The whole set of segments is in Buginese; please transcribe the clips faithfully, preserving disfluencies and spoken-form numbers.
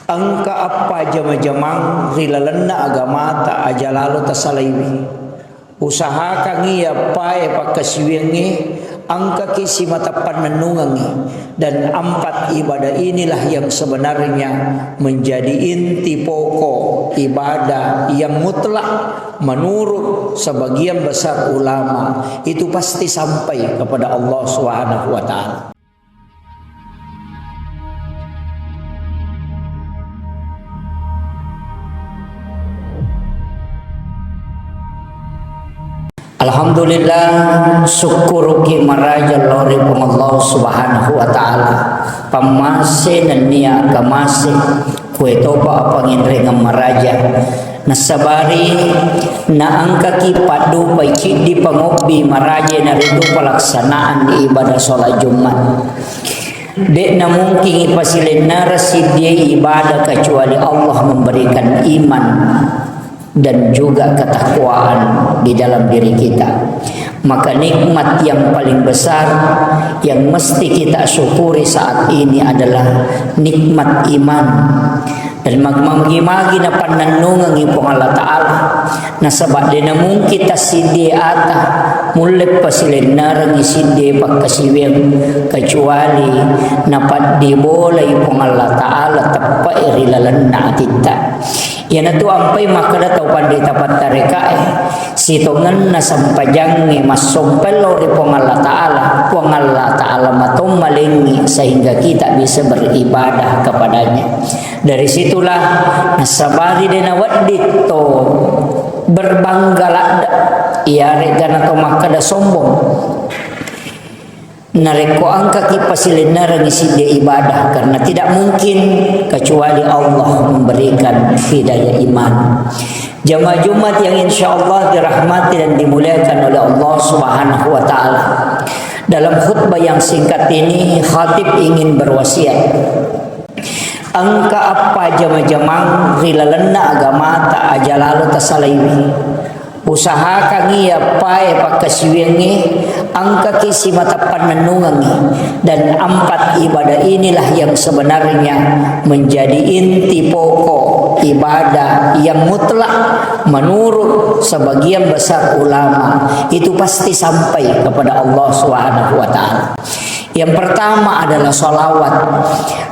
Engka eppa jama-jamang ri lalenna agamata aja lalo tasalaiwi. Usahakangngi eppae pakkasiwiangnge, engkaki simata pannennungengngi. Dan empat ibadah inilah yang sebenarnya menjadi inti pokok ibadah yang mutlak menurut sebagian besar ulama, itu pasti sampai kepada Allah Subhanahu wa Ta'ala. Alhamdulillah, sukkuruki maraja lao ri Puang Allah Subhanahu wa Ta'ala. Pammase nennia kamase, kuetopa apangenrengeng maraja. Nassabari naengkaki paddupai ciddi pangobbi maraja, naritu pelaksanaan ibadah sholat Jumat. De'na mungkin ipasilennereng siddie ibadah kecuali Allah memberikan iman dan juga ketakwaan di dalam diri kita. Maka nikmat yang paling besar yang mesti kita syukuri saat ini adalah nikmat iman. Dan mag-, magi-magi napannennungengngi Puang Allah Ta'ala. Nasaba de' namungkin tassiddie ata mulle pasilennerengngi siddie pakkasiwiang, kecuali napaddibolai Puang Allah Ta'ala teppe'e ri lalenna atitta. Iyanatu ampai makkeda tau panrita pattarekae, sitongenna sempajangnge massompai lao ri Puang Allah Ta'ala, Puang Allah Ta'ala matommalengngi sehingga kita bisa beribadah kepadanya. Dari situlah nassabari de' nawedding to berbangga ladde', iyare'ga nato makkeda sombong. Narekko engkaki pasilennerengngi siddie ibadah, karena tidak mungkin kecuali Allah memberikan hidayah iman. Jamaah Jumat yang insya Allah dirahmati dan dimuliakan oleh Allah Subhanahu wa Ta'ala. Dalam khutbah yang singkat ini, khatib ingin berwasiat. Engka eppa jama-jamang ri lalenna agamata aja lalo tasalaiwi. Usahakangngi eppae pakkasiwiangnge, engkaki simata pannennungengngi. Dan empat ibadah inilah yang sebenarnya menjadi inti pokok ibadah yang mutlak menurut sebagian besar ulama. Itu pasti sampai kepada Allah Subhanahu wa Ta'ala. Yang pertama adalah salawat.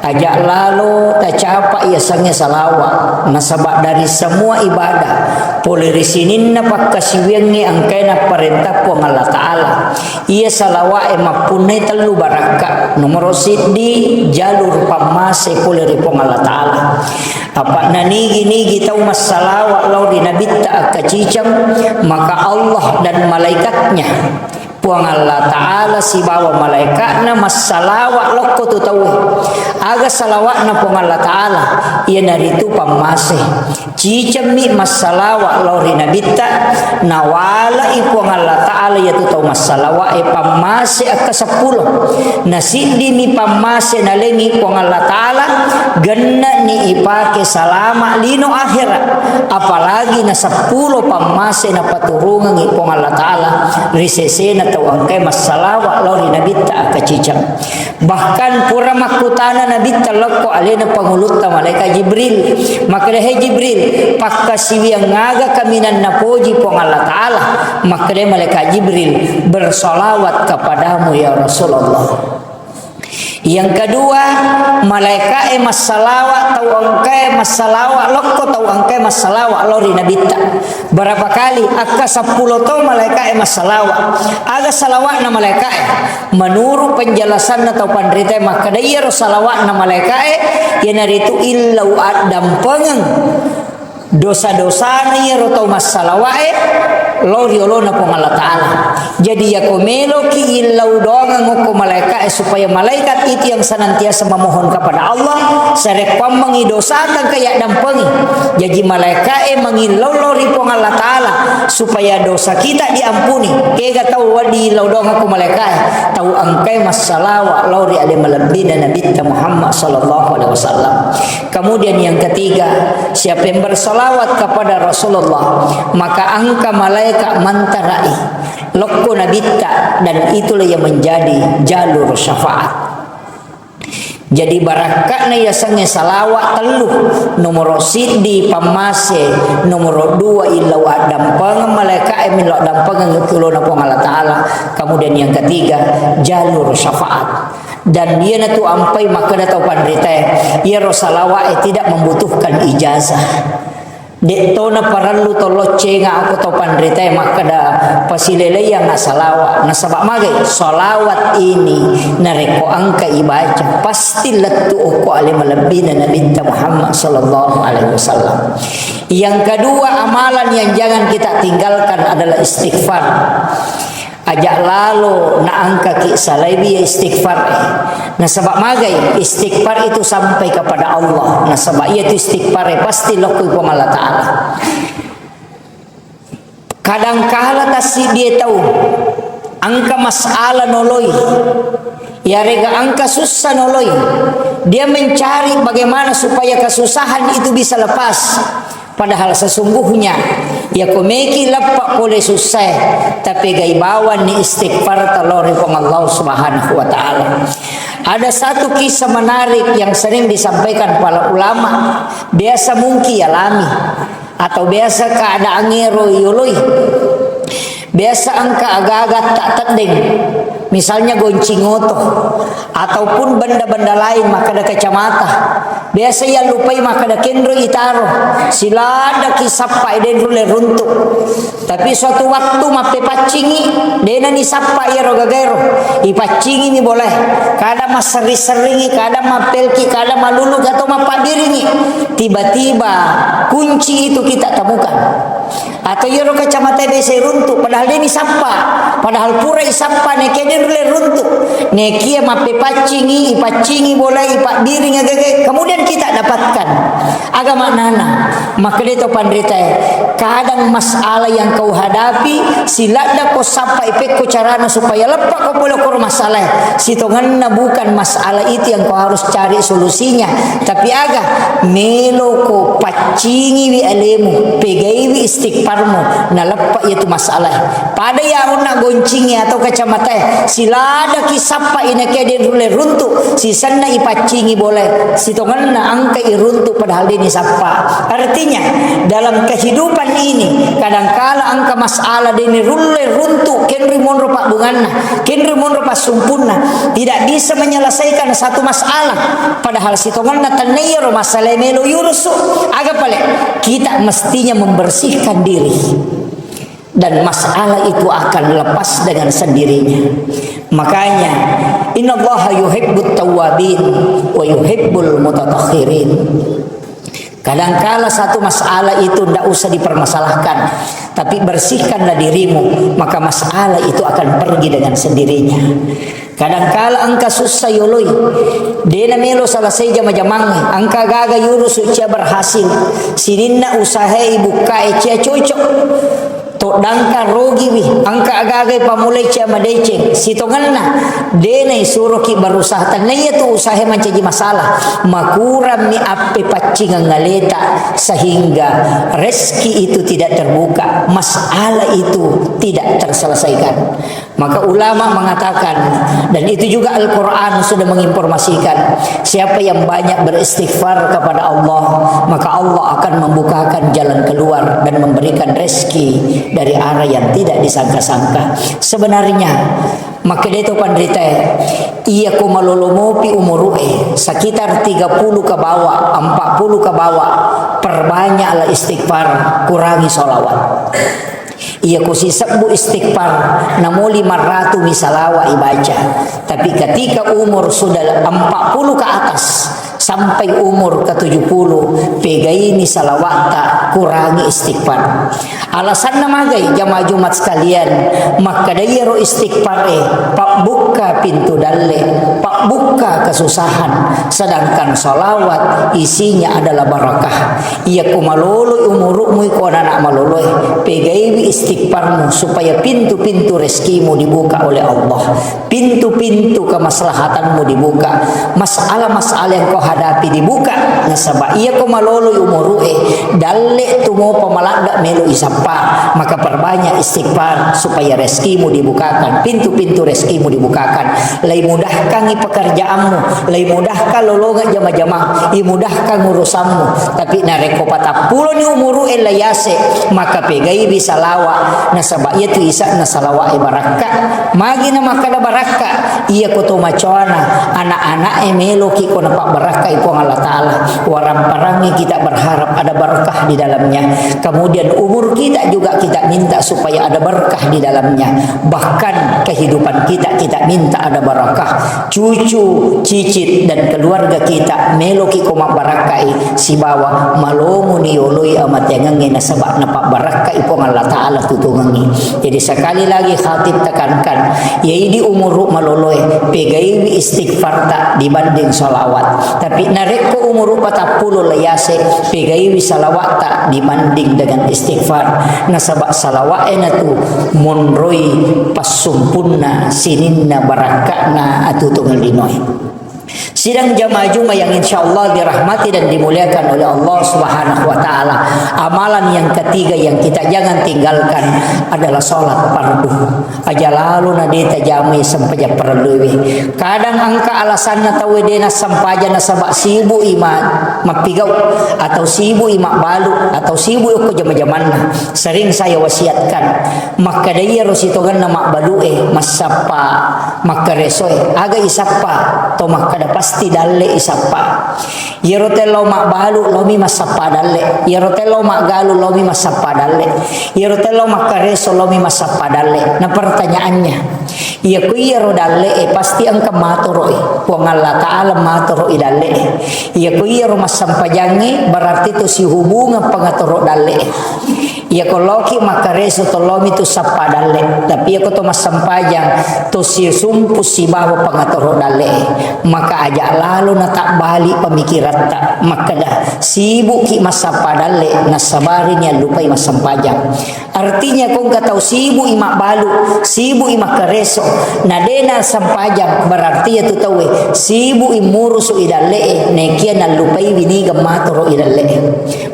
Aja lalo tacapa yasengnge salawat. Nasaba dari semua ibadah, pole ri sininna pakkasiwiangnge engkae napparentah Puang Allah Ta'ala. Iya salawa'e mappunnai tellu barakka. Nomoro siddi, jalur pammase pole ri Puang Allah Ta'ala. Apa nanigi-nigi tau massalawa lao ri Nabitta akkaciceng, maka Allah dan malaikatnya, Puang Allah Ta'ala sibawa malaikatna massalawa lokko tu tauwe. Aga salawa'na Puang Allah Ta'ala? Iyanaritu pammase. Cicemmi massalawa lao ri Nabitta, nawalai Puang Allah Ta'ala iyatu tau massalawa'e pammase akka seppulo. Nasiddimi pammase nalengi Puang Allah Ta'ala, genna'ni ipake salama lino akhera. Apalagi na seppulo pammase napaturungengi Puang Allah Ta'ala ri sesena tau engkae massalawa lao ri Nabitta akkaciceng. Bahkan pura makkutana Nabitta lokko alena pangulutta malaikat Jibril. Makkeda, "He Jibril, pakkasiwiang aga kaminang napoji Puang Allah Ta'ala?" Makkeda malaikat Jibril, "Bersalawat kepadamu ya Rasulullah." Yang kedua, malaika'e massalawa tau engkae massalawa lokko tau engkae massalawa lao ri Nabitta. Berapa kali? Akka seppulo to malaika'e massalawa. Aga salawa'na malaika'e? Menurut penjelasanna tau panritae makkeda, iyaro salawa'na malaika'e, iyanaritu illau addampengeng dosa-dosana iyaro tau massalawa'e lao ri olona Puang Allah Ta'ala. Jadi, yako meloki illau doangeng okko malaika'e supaya malaikat itu yang senantiasa memohon kepada Allah, sarekkuammengi dosata engka yaddampengi. Jaji, malaika'e mangillau lao ri Puang Allah Ta'ala supaya dosa kita diampuni. Kega tau wedding illau doang okko malaika'e? Tau engkae massalawa lao ri ale malebbina Nabitta Muhammad sallallahu alaihi wasallam. Kemudian yang ketiga, siapa yang bersalawat kepada Rasulullah, maka engka malaikat mantarai lokko Nabitta, dan itulah yang menjadi jalur syafaat. Jadi, barakka'na yasengnge salawat tellu, nomoro siddi pammase, nomoro dua illau addampengeng malaika'e millau addampengeng tulona Puang Allah Ta'ala. Kemudian yang ketiga, jalur syafaat. Dan iyanatu ampai makkeda tau panritae, iyaro salawa'e tidak membutuhkan ijazah. De'tona parellu tollo cenga ako tau panritae makkeda pasileleiyang salawat. Nasaba magai? Salawat ini narekko engka ibaca, pasti lettu okko ale malebbina Nabitta Muhammad sallallahu alaihi wasallam. Yang kedua, amalan yang jangan kita tinggalkan adalah istighfar. Aja lalo naengkaki salaiwi istighfar. Nasaba magai? Istighfar itu sampai kepada Allah. Nasaba iyatu istighfar pasti lokko Puang Allah Ta'ala. Kadangkala tassiddi tau engka masalah noloi, yarega engka sussa noloi, dia mencari bagaimana supaya kesusahan itu bisa lepas. Padahal sesungguhnya, yako meki leppa pole sussae, tapegai bawanni istighfar talori Puang Allah Subhanahu wa Ta'ala. Ada satu kisah menarik yang sering disampaikan para ulama, biasa mungkin alami, atau biasa keadaan ero yoloi. Biasa engka agaga tak teddeng, misalnya goncing oto, ataupun benda-benda lain, makkeda kacamata. Biasa iyallupai makkeda kenro itaro, siladaki sappa denru le runtu. Tapi suatu waktu mappepaccingi, denani sappa iyaro gagaero, ipaccingi mi bolae. Kada masserri-serringi, kada mappelki, kada maluluki atau mappabbiringi. Tiba-tiba kunci itu kita temukan. Atau iyaro kacamata biasa runtu, padahal deni sappa. Padahal pura isappa, nekia denru le runtu. Nekia mappepaccingi, ipaccingi bola, ipabbiring agaga. Kemudian kita dapatkan. Aga maknana? Makkeda to panritae, kadang masalah yang kau hadapi, siladda ko sappa ipekko carana supaya leppa ko pole koro masalah. Sitongenna bukan masalah itu yang kau harus cari solusinya. Tapi aga? Melo ko paccingiwi alemu, pegaiwi istighfarmu, naleppa iyatu masalah. Pada yaunna goncingi atau kacamatae, siladaki sappa inakia denru le runtu, sisenna ipaccingi bolae, sitongenna engka iruntu padahal deni sappa. Artinya, dalam kehidupan ini, kadangkala engka masalah deni rulle runtu, kenri monro pabbunganna, kenri monro passumpunna, tidak bisa menyelesaikan satu masalah. Padahal sitongenna tennaiya ro masalah melo yurusu. Aga pale? Kita mestinya membersihkan diri. Dan masalah itu akan lepas dengan sendirinya. Makanya, innallaha yuhibbut tawwabin wa yuhibbul mutatahhirin. Kadangkala satu masalah itu ndak usah dipermasalahkan, tapi bersihkanlah dirimu, maka masalah itu akan pergi dengan sendirinya. Kadangkala engka sussa yoloi, dena melo selesai jama-jamangnge, engka gaga yurusu cia berhasil, sininna usahae ibukkae cia cocok. Toddangka rogiwi, engka agaga ipamulai cia madeceng, sitongenna, dena isuroki berusaha, tennaiya tu usahae mancaji masalah, makurammi appepaccingeng aleta, sehingga rezeki itu tidak terbuka, masalah itu tidak terselesaikan. Maka ulama mengatakan, dan itu juga Al-Quran sudah menginformasikan, siapa yang banyak beristighfar kepada Allah, maka Allah akan membukakan jalan keluar dan memberikan rezeki dari arah yang tidak disangka-sangka. Sebenarnya, makkedae to panritae, iya ko malolo mopi umuru'e, sekitar tiga puluh ke bawah, empat puluh ke bawah, perbanyaklah istighfar, kurangi sholawat. Iya ko sisebbu istighfar, namo lima ratu mi salawat ibaca. Tapi ketika umur sudah empat puluh ke atas, sampai umur ke tujuh puluh, pegaini salawatta, kurangi istighfar. Alasanna magai, jamaah Jumat sekalian, makkeda iyaro istighfar e, pabbukka pintu dalle, pabbukka kesusahan, sedangkan salawat isinya adalah barakah. Iya ko maloloi umuru'mu iko anak maloloe, pegaiwi istighfarmu supaya pintu-pintu rezekimu dibuka oleh Allah. Pintu-pintu kemaslahatanmu dibuka. Masalah-masalah yang kau hadapi dibuka. Nasaba iya ko maloloi umuru'e, dalle tu mopa maladda melo isappa. Maka perbanyak istighfar supaya rezekimu dibukakan. Pintu-pintu rezekimu dibukakan. Lai mudahkangi kerjaanmu, lai mudahkan lolongeng jama-jamang, imudahkan urusanmu. Tapi narekko patappuloni umuru'e lai yase, maka pegaiwi salawa, nasaba iyatu isa'na salawa'e barakka. Magi na makkeda barakka? Iyako to macoana, anak-anak'e meloki ko napabbarakkai Puang Allah Ta'ala. Waramparangngé kita berharap ada berkah di dalamnya. Kemudian umur kita juga kita minta supaya ada berkah di dalamnya. Bahkan kehidupan kita, kita minta ada berkah. Cucu, cicit, dan keluarga kita meloki ko mabbarakkai sibawa malomoni yoloi amateangengngé nasaba napabbarakkai Puang Allah Ta'ala tutungengngé. Jadi sekali lagi khatib tekankan, ya idi umuru maloloe, pegaiwi istighfarta dibanding salawat. Tapi narekko umuru patappulo laiase, pegaiwi salawatta dibanding dengan istighfar. Nasaba salawat enatu monroi passumpunna sininna barakka'na atutungang linoe. Sidang jamaah Jumat yang insya Allah dirahmati dan dimuliakan oleh Allah Subhanahu wa Ta'ala, amalan yang ketiga yang kita jangan tinggalkan adalah sholat fardu. Aja lalo na de tajamai sempajang parelluwe. Kadang engka alasanna tauwe de nassempajang nasaba sibuk i ma-, mappigau atau sibuk i mabbalu atau sibuk i okko jama-jamanna. Sering saya wasiatkan, makkeda iyaro sitongenna mabbalu e massappa makkareso e, aga isappa? To makkeda pasti dalle isappa. Iyaro tello mabbalu lomi massappa dalle. Iyaro tello maggalu lomi massappa dalle. Iyaro tello makkareso lomi massappa dalle. Nah, pertanyaannya, iyako iyaro dalle e pasti engka matoro i. Puang Allah Ta'ala matoro i dalle e. Iyako iyaro massempajangnge berarti to sihubungan pangatoro dalle e. Iyako loki makkareso to lomi tu sappa dalle, tapi iyako to massempajang to sisumpu sibawa pangatoro dalle, maka aja lalo natabbali pamikiratta makkeda sibukki massappa dalle nassabarini allupai massempajang. Artinya ko engka tau sibuk i mabbalu, sibuk i makkareso, na de nassempajang, berarti iyatu tauwe sibuk i murusu i dalle e, nekia nallupaiwi niga matoro i dalle e.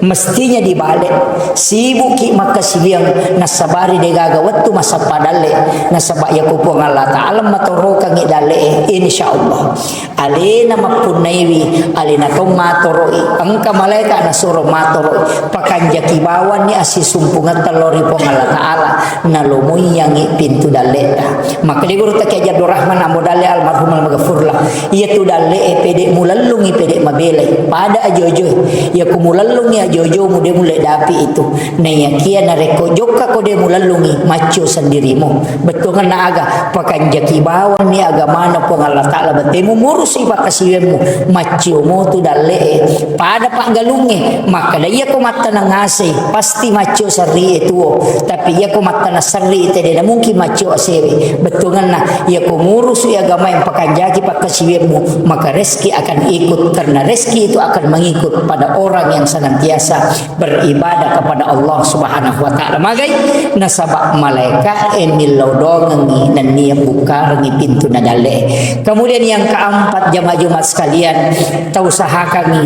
Mestinya dibalik. Sibukki makkasiwiang, nassabari degaga wettu massappa dalle. Nasaba iyako Puang Allah Ta'ala matorokangngi dalle e, insya Allah alena mappunnaiwi, alena to matoroi. Engka malaika nasuro matoroi. Pakanjaki bawanni assisumpungetta lao ri Puang Allah Ta'ala. Nalomoiyangngi pintu dalleta. Makkeda guru ta Kiai Haji Abdul Rahman Ambo Dalle almarhum almaghfurlah, iyatu dalle e pede mulellungi pede mabelai pada ajo-ajo. Iyako mulellungi ajo-ajomu de mulle dapi itu. Naiyakia narekko jokka ko de mulellungi, maccio sendirimu. Bettuanna aga? Pakanjaki bawanni agamana Puang Allah Ta'ala battemu murusi pakkasiwiammu, maccio motu dalle e. Pada paggalungnge, makkeda iyako mattaneng ase pasti maccio serri e tuo. Tapi iyako mattaneng serri tede na mungkin maccio asewe. Bettuanna iyako murusu agama yang pakanjaki pakkasiwiammu, maka rezeki akan ikut, karena rezeki itu akan mengikut pada orang yang senantiasa beribadah kepada Allah Subhanahu wa Ta'ala. Magai? Nasaba malaika e millau dongengi nennia bukkarengi pintu na dalle. Kemudian yang keempat, jamaah Jumat sekalian, tau usahakangi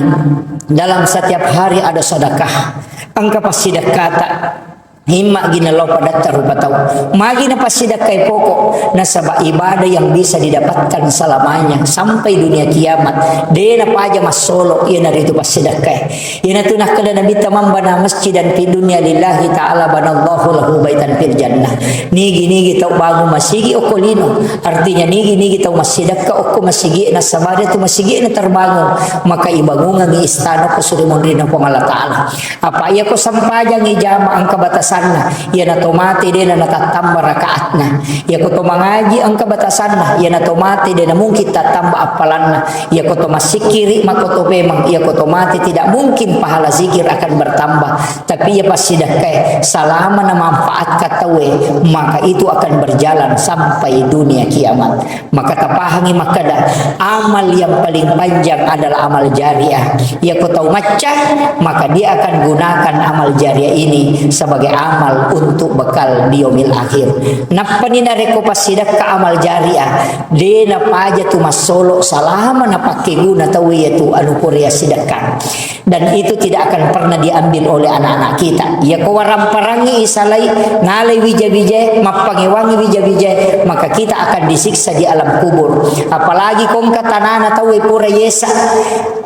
dalam setiap hari ada sedekah. Engka passidekkata. Himma gina lao padatta rupa tau. Magi na passidakkai poko, nasaba ibadah yang bisa didapatkan selamanya sampai dunia kiamat. De napaja massolo, iyanaritu passidakkai. Iyanatu nakkeda Nabitta, "Man bana masjidan fi dunya lillahi ta'ala banallahu lahu baitan fil jannah." Nigi-nigi tau bangun masigi okko lino. Artinya nigi-nigi tau massidakka okko masigi, nasaba de tu masigi na terbangun, maka ibangungangi istana ko suri monrina Puang Allah Ta'ala. Apa iyako sempajang ijama engka batasanna, iyana to mate dena natattamba rakaatna. Iyako to mangaji engka batasanna, iyana to mate dena mungkin tattamba appalanna. Iyako to massikkiri makoto memang, iyako to mate tidak mungkin pahala zikir akan bertambah. Tapi iya passidakkae, salama na manfaatkan tauwe, maka itu akan berjalan sampai dunia kiamat. Maka tapahangi makkeda, amal yang paling panjang adalah amal jariah. Iyako tau macca, maka dia akan gunakan amal jariah ini sebagai amal untuk bekal di yaumil akhir. Nappani narekko passidekka amal jariah, de napaja tu massolo salama napakkeguna tau iya tu anu pura yassidekka. Dan itu tidak akan pernah diambil oleh anak-anak kita. Iya ko waramparangi isalai, nalai wija-wijae, mappangewangi wija-wijae, maka kita akan disiksa di alam kubur. Apalagi kongka tanana tau e pura yesa.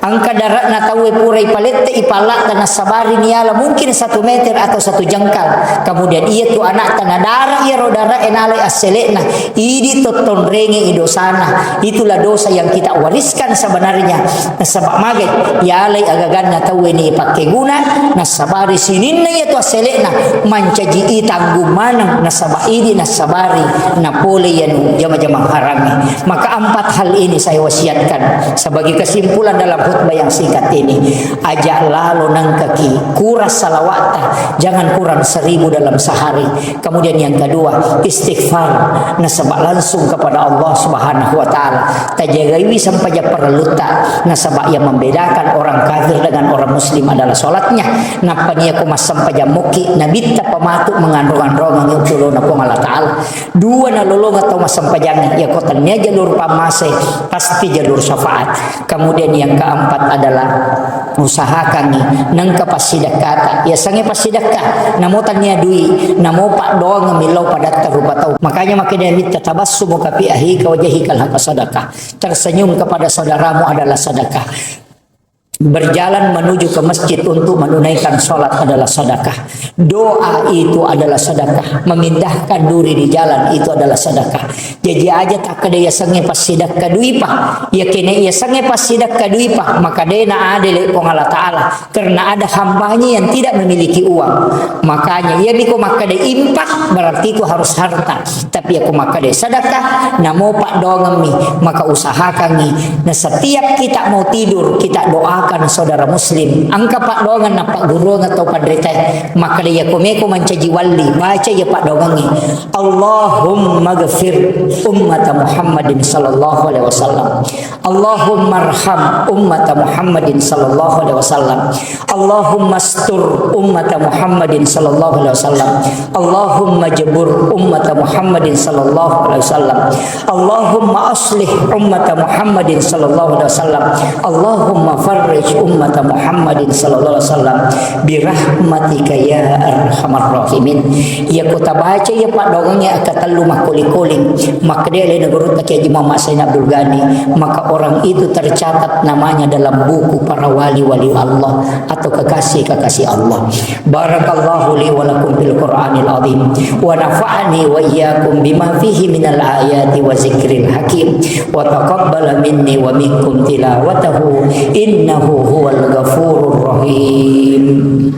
Engka dare'na tauwe pura ipalette, ipalla'ta nassabari niala mungkin satu meter atau satu jengkal. Kemudian iya tu anakta nadara iyaro dare'e nalai assele'na, idi tottonrenge i dosana. Itulah dosa yang kita wariskan sebenarnya. Nasaba magai, yalai agaganna tauwe ni pakkeguna, nassabari sininna iya tu assele'na, mancaji i tanggung maneng, nasaba idi nassabari napole iyanu jama-jamang harangnge. Maka empat hal ini saya wasiatkan sebagai kesimpulan dalam khutbah yang singkat ini. Aja lalo nengkaki kurang salawa'ta, jangan kurang seribu dalam sehari. Kemudian yang kedua, istighfar, nasaba langsung kepada Allah Subhanahu wa Ta'ala. Tajagaiwi sampaja parellutta, nasaba yang membedakan orang kafir dengan orang muslim adalah sholatnya. Nappa nia ko massampajang mokki, nabitta pamatu menganrong-anrongang yolona Puang Allah Ta'ala. Dua nalolongeng tau massempajangnge, iya ko tennia jalur pammase, pasti jalur syafaat. Kemudian yang keempat adalah usahakangngi nengka passidekkata. Yasengnge passidekka, namo tennia dui, namo paddoangeng millau padatta rupa tau. Makanya makkeda mitta, tabassumuka fi akhika wajhika laka sadaqah. Tersenyum kepada saudaramu adalah sedekah. Berjalan menuju ke masjid untuk menunaikan sholat adalah sedekah. Doa itu adalah sedekah. Memindahkan duri di jalan itu adalah sedekah. Jadi aja takkeda yasengnge passidekka duipa. Yakene yasengnge passidekka duipa, maka dena adele Puang Allah Ta'ala. Karena ada hambanya yang tidak memiliki uang. Makanya, iya biko makkeda infak, berarti itu harus harta. Tapi aku makkeda sedekah, namo paddoangemmi, maka usahakangngi. Nah, setiap kita mau tidur, kita doakan saudara muslim. Engka paddoangeng nappagguruang atau panritae. Makkeda iya komeko mancaji walli, baca iya paddoangengnge. Allahumma gfir ummata Muhammadin sallallahu alaihi wasallam. Allahumma arham ummata Muhammadin sallallahu alaihi wasallam. Allahumma astur ummata Muhammadin sallallahu alaihi wasallam. Allahumma jbur ummata Muhammadin sallallahu alaihi wasallam. Allahumma aslih ummata Muhammadin sallallahu alaihi wasallam. Allahumma farrij ummata Muhammadin sallallahu alaihi wasallam. Birahmatika ya arhamar rahimin. Iya ko tabaca iya paddoangengnge akkatellu makkoling-koling. Makkeda alena gurutta Kiai Haji Muhammad Said Abdul Ghani, maka orang itu tercatat namanya dalam buku para wali-wali Allah atau kekasih-kekasih Allah. Barakallahu li wa lakum fil Qur'anil azim, wa nafa'ani wa iyyakum bima fihi minal ayati wa zikril hakim, wa taqabbala minni wa minkum tilawatahu, innahu huwal ghafurur rahim.